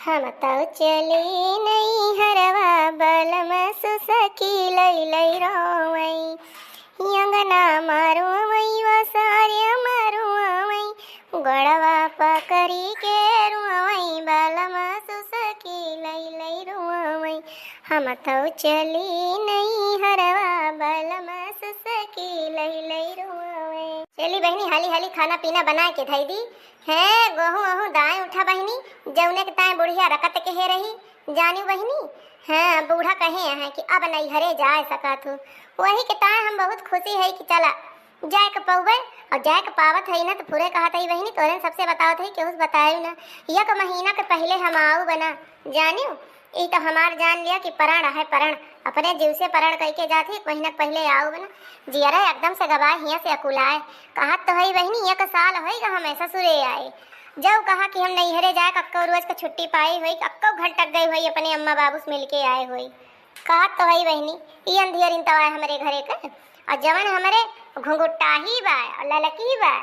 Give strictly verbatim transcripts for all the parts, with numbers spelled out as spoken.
हम तउ चली नैहरवा, बलम सुसकी लई लई रोवई। अंगना मा रोवई, वसारे मा रोवई, गोड़वा पकड़ी के रोवई, बलम सुसकी लई लई रोवई। हम तउ चली नैहरवा, बलम सुसकी लई लई रोवई। चली बहिनी, हाली हाली खाना पीना बनाए के धई दी। हैं, गोहूँ ओहूँ दाएँ उठा बहिनी, जौने के ताएँ बुढ़िया रकत के हे रही, जानिउ बहिनी। हाँ, बूढ़ा कहे हैं कि अब नैहरे जाए सकत हूँ, वही के ताएँ हम बहुत खुशी है कि चला जाए के पउबे। और जाए के पावत है ना, तो पूरे कहत है बहिनी, तोरे सबसे बतावत है, केहू से बतायु ना। एक महीना के पहिले हम आउब ना, जानिउ। ई तो हमार जान लिया कि परण है परण, अपने जीव से परण कइके जात ही, एक महीना के पहिले आउब ना। जियरा एकदम से गबाए, हिया से अकुलाए। कहत तो है बहिनी, एक साल होइगा हमें ससुरे आए। जब कहा कि हम नैहरे जाए, कक्को रोज के छुट्टी पाई होई, कक्को घंटक गई होई, अपने अम्मा बाबू से मिलके आए होई। कहत तो है बहिनी, ई अंधियरिन तवाए हमरे घरे के, और जवन हमरे घुंघुटाही बा, और ललकी बा,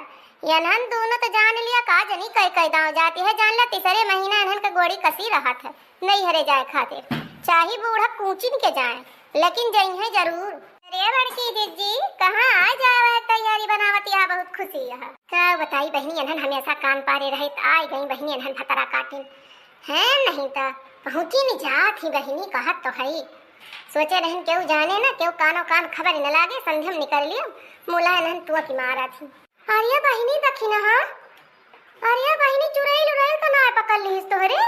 यनहन दोनों तो जान लिया का जनी कई कई दांव जाती है, जान लिया तीसरे महीना इन्हन के गोड़ी कसी रहत है नैहरे जाए खातिर। चाहे बूढ़ा कूचिन के जाए, लेकिन जइहे जरूर। अरे बड़की जिज्जी, कहाँ आ जावे, तैयारी बनावत यहाँ बहुत खुशी यहाँ। का बताई बहिनी, इन्हन हमेशा कान पारे रहे, त आई गई बहिनी इन्हन भतरा काटिन। हैं, नहीं त पहुँची नहीं जात ही बहिनी, कहत तो है। सोचे रहन केहू जाने ना, केहू कानो कान खबर न लागे, संध्या में निकल लियो, मुला इन्हन तुआ की मारा थी। अरे बहिनी दखिनहा, अरे बहिनी चुड़ैल उड़ैल तो ना पकड़ लिहिस तोहरे?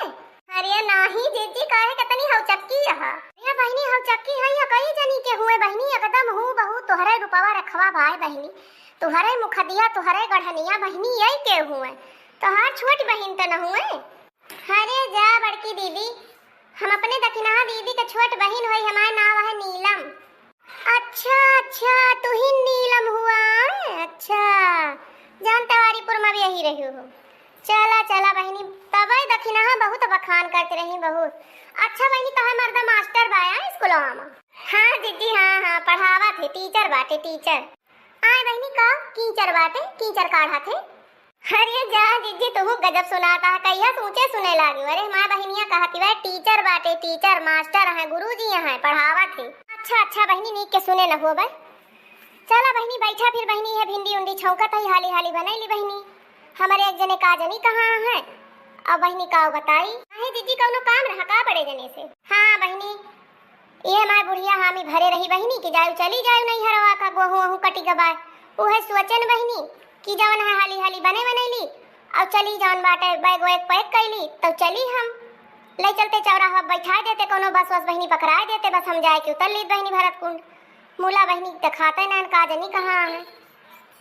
अरे नाही जिज्जी, काहे के तनी हौचक्की अहा। अरे बहिनी हौचक्की है, या कई जनी के हुए बहिनी, एकदम हूबहू तोहरे रूपवा रखवा भाई बहिनी, तोहरे मुखदिया, तोहरे गढ़निया बहिनी, यही के हुए, तोहार छोट बहिन त न हुए। अरे जा बड़की दीदी, हम अपने दखिनहा दीदी के छोट बहिन होई, हमार नाव है नीलम। अच्छा, अच्छा, तू ही नीलम हुआ है? अच्छा, जान तवारीपुर में भी यही रही हो। चला, चला बहिनी, तबे दखिनहा बहुत बखान करते रही, बहुत। अच्छा बहिनी, तोहर मर्दा मास्टर बा, आए स्कूलवा में? हाँ दीदी, हाँ, हाँ, पढ़ावा थे, टीचर बाटे, टीचर। आए बहिनी, का कीचर बाटे, कीचर काढ़ा थे? अरे जा जिज्जी, तुहू गजब सुनाता है, कहिया से ऊंचे सुने लागी। अरे हमार बहिनिया कहती बा, टीचर बाटे, टीचर, मास्टर हैं, गुरुजी हैं, पढ़ावत है। अच्छा, अच्छा बहिनी, नीक के सुने न हुआ बा। चला बहिनी, बैठा फिर बहिनी, है भिंडी उंडी छौंकत है, हाली हाली बनैली बहिनी। हमारे एक जने का जनी कहाँ है, अब बहिनी का बताई। अहे जिज्जी, कौनो काम रहा का बड़े जने से? हाँ बहिनी, ये हमार बुढ़िया हामी भरे रही बहिनी कि जायु चली जायु नैहरवा का गोहूँ ओहूँ कटी गबाए। उहे सोचन बहिनी कि जवन है हाली हाली बने बनैली, और चली जवन बाटे बैग वैग पैक कैली, तब चली हम। ले चलते चौराहा बैठा देते, कोनो बस वस बहिनी पकड़ाए देते, बस हम जाए के उतर लीत बहिनी भरत कुंड। मुला बहिनी देखाते नैन का जनी कहाँ है।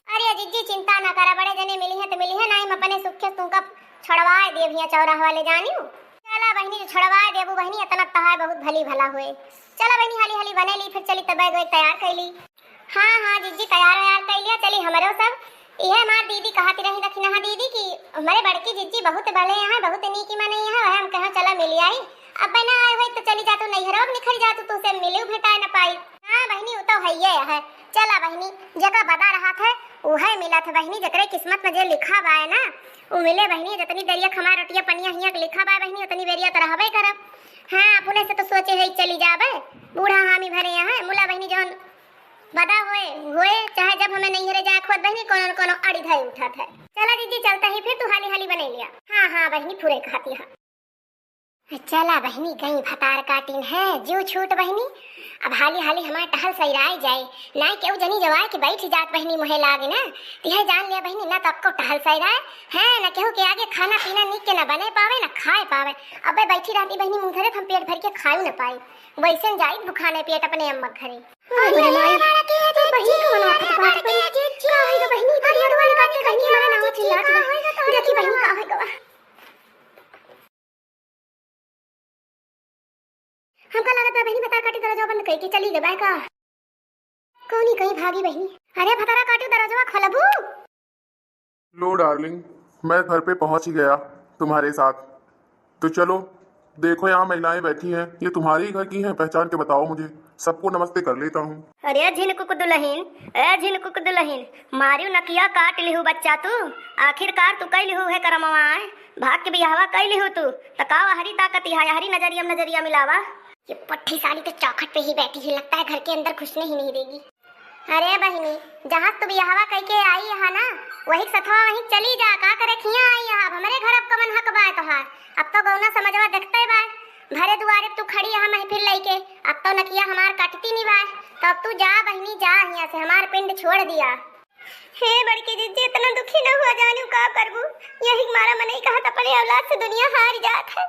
अरे जिज्जी चिंता ना करा, बड़े जने मिली है तो मिली है, नाई हम अपने सुखे तुमका छड़वाए देब हिया चौराहा वाले जानियो। चला बहिनी, जो छड़वाए देबू बहिनी, इतना तहार बहुत भली भला हुए। चला बहिनी, हाली हाली बने ली, फिर चली तब बैग वैग तैयार कैली। हाँ, हाँ जिज्जी, तैयार वैयार कैलिया, चली हमरो सब। इहे हमार दीदी कहती रही दखिनहा दीदी कि हमारे बड़की जिज्जी बहुत भले यहाँ, बहुत नीकी मने यहाँ, वह हम कहो चला मिली आई। अब ना आए हुए तो चली जातू नैहरो, अब निखर जातू, तुसे मिलू भेटाए न पाई। हाँ बहिनी, उ तो हइये है। चला बहिनी, जेका बदा रहत है, उहे मिलत है बहिनी, जेकरे किस्मत में जे लिखा बाय ना, उ मिले बहिनी। जतनी देरिया खमा रोटिया पनिया हियाँ के लिखा बाय बहिनी, उतनी बेरिया तो रहबे करब। हाँ, अपने से तो सोचे है चली जाबे, बूढ़ा हामी भरे यहाँ, मुला बहिनी जौन बदा होए, होए, चाहे जब हमें नैहरे जाए खोत बहिनी, कोनो न कोनो अड़ी धई उठत है। चला दीदी, चलता ही फिर तू हाली हाली बने लिया। हाँ, हाँ बहिनी, पूरे कहती है। चला बहिनी, गई भतार काटिन है, जिउ छूट बहिनी। अब हाली हाली हमार टहल सैराय जाए, नाय केहू जनी जवाय के बैठ जात बहिनी, मुहे लागे ना, तिहे जान लिया बहिनी, ना तो अक्को टहल सैराय है, ना केहू के आगे खाना पीना निक के ना बने पावे, ना खाए पावे। अबे बैठी रहती बहिनी मुँह धरे, हम पेट भर के खायू ना पाई, वैसन जाई भुखाने पेट अपने अम्मा घरे। अरे, अरे, अरे, अरे, बहिनी, कौन आफत बात बहिनी? का होई गा बहिनी? अरे, अरे, अरे, बहिनी, हमारा नाम चिल्लात बा। देखी बहिनी, का होई गा बा? हमका लागत बा बहिनी, भतार काटी दरवाजा बंद कइके चली गए बा का? कौनी कहीं भागी बहिनी? अरे भतारा काटी दरवाजा खोलबू? लो डार्लिंग, मैं घर पे पहुंच ही गया तुम्हारे साथ। तो चलो, देखो यहाँ महिलाएं बैठी हैं, ये तुम्हारे ही घर की हैं, पहचान के बताओ मुझे। सबको नमस्ते कर लेता हूँ। अरे झिनकुक दुलहिन, ए झिनकुक दुलहिन, मारियो नकिया काट लिहू बच्चा तू। आखिरकार तू कई लिहू है करमवा, आय? भाग के बियाहवा कई लिहू तू, त का अहरी ताकत यहाँ, अहरी नजरिया में नजरिया मिलावा? ये पट्ठी साली तो चौखट पे ही बैठी है, लगता है घर के अंदर घुसने ही नहीं देगी। अरे बहिनी, जहाँ तू बियाहवा कई के आई यहाँ ना, वही सथवा वहीं चली जा, का करे खिया आई यहाँ? अब हमरे घर अब कवन हक बाय तोहार? अब तो गौना समझवा देखते बाय, भरे दुआरे तू खड़ी यहाँ महफिल लइके। अब तो नकिया हमार कटती नहीं बाय, तो अब तू जा बहिनी, जा यहाँ से, हमार पिंड छोड़ दिया। हे बड़की जिज्जी, इतना दुखी न हुआ जानू, का करबू? यही मारा मनई कहत अपने औलाद से दुनिया हार जात है।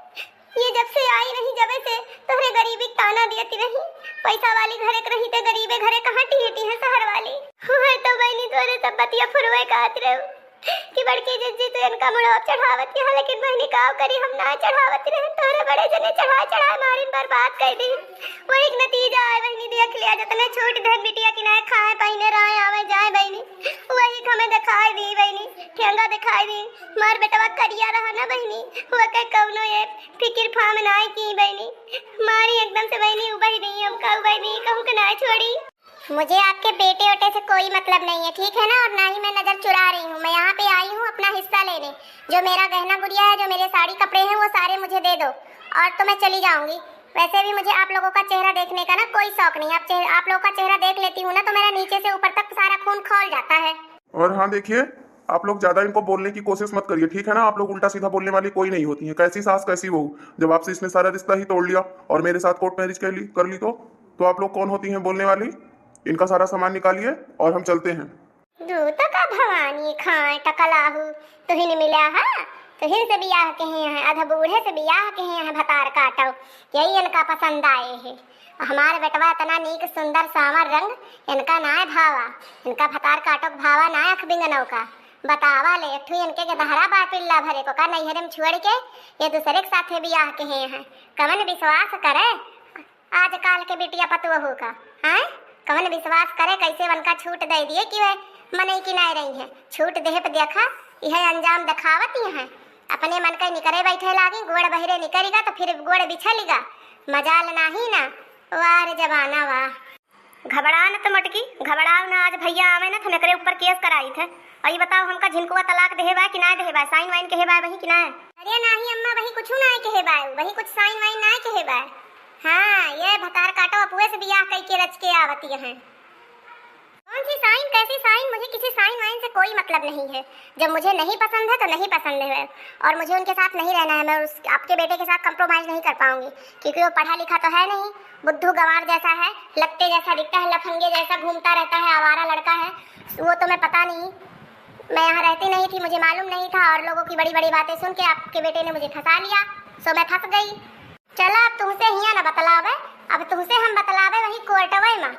ये जब से आई रही, जबे से तोहरे गरीबी के ताना दियती रही। पैसा वाली घरे के रही ते गरीबे घरे कहाँ टिहटी है शहर वाली। हुए तो बहिनी तोहरे सब बतिया फुरवे कहत रहू कि बड़की जिज्जी तू इनका मुड़वा चढ़ावत यहाँ, लेकिन बहिनी का करी, हम ना चढ़ावत रहे, तोहरे बड़े जने चढ़ाए चढ़ाए मारिन बर्बाद कर दी। वही के नतीजा आए बहिनी, देख लिया, जितने छूट धन बिटिया की ना खाए पहिने राय आवे जाए बहिनी, वही के हमें दिखाई दी बहिनी, ठेंगा दिखाई दी। मार बेटवा करिया रहा ना बहिनी, वो के कौनो ये फिकिर फाम नाय की बहिनी, मारी एकदम से बहिनी उबई दी, हमका उबई दी, कहूँ के नाय छोड़ी। मुझे आपके बेटे ओटे से कोई मतलब नहीं है, ठीक है ना? और ना ही मैं नजर चुरा रही हूँ, मैं यहाँ पे आई हूँ अपना हिस्सा लेने। जो मेरा गहना गुड़िया है, जो मेरे साड़ी कपड़े हैं, वो सारे मुझे दे दो और तो मैं चली जाऊँगी। वैसे भी मुझे आप लोगों का चेहरा देखने का ना कोई शौक नहीं। आप चेह-, आप लोगों का चेहरा देख लेती हूँ ना तो मेरा नीचे से ऊपर तक सारा खून खौल जाता है। और हाँ देखिए, आप लोग ज्यादा इनको बोलने की कोशिश मत करिए, ठीक है ना? आप लोग उल्टा सीधा बोलने वाली कोई नहीं होती हैं। कैसी सास कैसी बहू, जब आपसे इसने सारा रिश्ता ही तोड़ लिया और मेरे साथ कोर्ट मैरिज कर ली, कर ली तो, तो आप लोग कौन होती हैं बोलने वाली? इनका सारा सामान निकालिए और हम चलते हैं। दू तो का भवानी खाए टकलाहू, तुहिन मिला है, तुहिन से बियाह के हैं, आधा बूढ़े से बियाह के हैं, भतार काटो, यही इनका पसंद आए है। हमार बेटवा इतना नीक सुंदर सावर रंग, इनका नाय भावा, इनका भतार काटो के भावा नाय अख बिंगनौ का। बतावा ले, एक ठो इनके के दहरा बा पिल्ला भरे को का नैहरे में छोड़ के ये दूसरे के साथे बियाह के हैं, कवन विश्वास करे आजकाल के बिटिया पतोहू का, हैं? कवन विश्वास करे, कैसे उनका छूट दे दिए कि वे मनई की नाय रही हैं। छूट देह पे देखा, यह अंजाम दिखावत ही हैं। अपने मन के निकरे बैठे लागी, गोड़ बहिरे निकरिगा तो फिर गोड़ बिछलिगा, मजाल नाही ना। वाह रे जमाना वाह। घबरा न त मोटकी, घबराव न, आज भैया आवे न त हम एकरे ऊपर केस कराई थे। और ये बताओ हमका झिनकुआ तलाक देहे बा कि ना देहे बा, साइन वाइन कहे बा वही कि ना? अरे नाही अम्मा, वही कुछ ना कहे बा, वही कुछ साइन वाइन ना कहे बा। हाँ, ये भतार काटो अपुए से बियाह कई के रच के आवती हैं। कौन सी साइन, कैसी साइन? मुझे किसी साइन वाइन से कोई मतलब नहीं है। जब मुझे नहीं पसंद है तो नहीं पसंद है, और मुझे उनके साथ नहीं रहना है। मैं उस, आपके बेटे के साथ कॉम्प्रोमाइज नहीं कर पाऊंगी, क्योंकि वो पढ़ा लिखा तो है नहीं, बुद्धू गंवार जैसा है, लत्ते जैसा दिखता है, लफंगे जैसा घूमता रहता है, आवारा लड़का है। वो तो मैं पता नहीं, मैं यहाँ रहती नहीं थी, मुझे मालूम नहीं था, और लोगों की बड़ी बड़ी बातें सुन के आपके बेटे ने मुझे फंसा लिया, सो मैं फंस गई। चला, अब तुहसे हियाँ न बतलावे, अब तुहसे हम बतलावे वही कोर्टवे मा।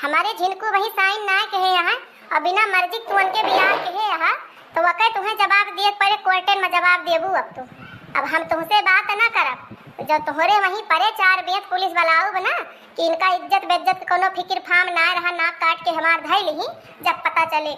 हमारे झिनकू वही साइन ना कहे यहाँ, और बिना मर्जी तू उनके बियाह कहे यहाँ, तो वके तुहें जवाब दिए के पड़े, कोर्टेन मा जवाब देबू अब तू। अब हम तुहसे बात ना करब, जो तोहरे वहीं परे चार बेंत पुलिस बलाउब ना, कि इनका इज्जत बेइज्जत के कोनो फिकिर फाम ना रहा, नाक काट के हमार धई लिही, जब पता चले।